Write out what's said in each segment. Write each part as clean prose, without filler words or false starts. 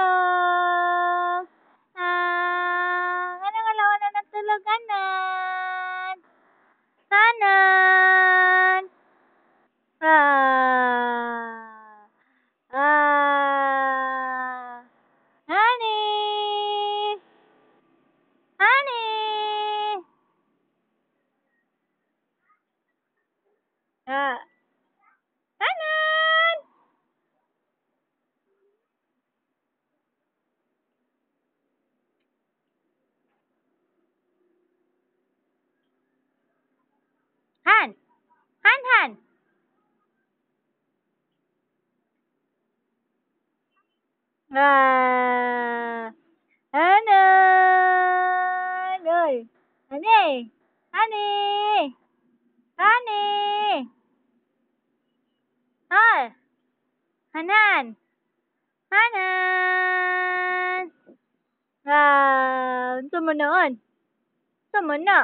Tulog. Ah, ano nga lawa na natulog, Hanan? Hanan! Ah! Ah! Honey! Honey! Ah! Hanan! Han! Han, Han! Ah! Hanan! Oy! Honey! Honey! Honey! Hoy! Hanan! Hanan! Ah, unsa man noon? Unsa man na?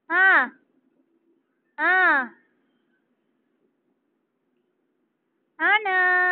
Ha? Ah. Hanan!